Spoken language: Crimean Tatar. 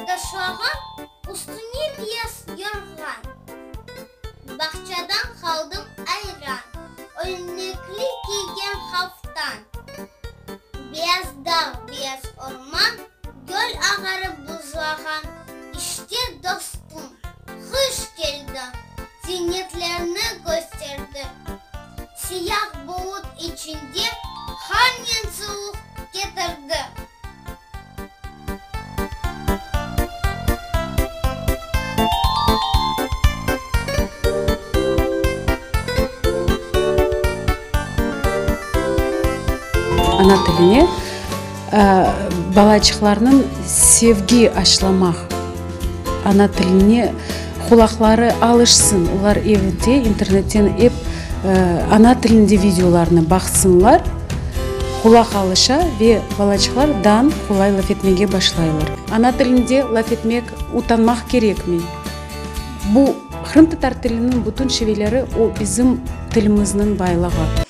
Taşlağan üstüne beyaz yorğan. Bağçadan qaldım ayran, Ölmekli kiygen haftan. Beyaz dağ, beyaz orman, Göl ağarıp buzlağan. İşte, dostum, qış keldi, Ziynetlerni kösterdi. Siyah bulut içinde Qarnen suvuq ketirdi. Ana tiline balaçıqlarnıñ sevgi aşlamaq, ana tiline qulaqları alışsın, olar evde internetten ep ana tilinde videolarnı baqsınlar, qulaq alışa ve balaçıqlar dan qolay laf etmege başlaylar. Ana tilinde laf etmek utanmaq kerekmey. Bu qırımtatar tiliniñ bütün şiveleri o bizim tilimizniñ baylığı.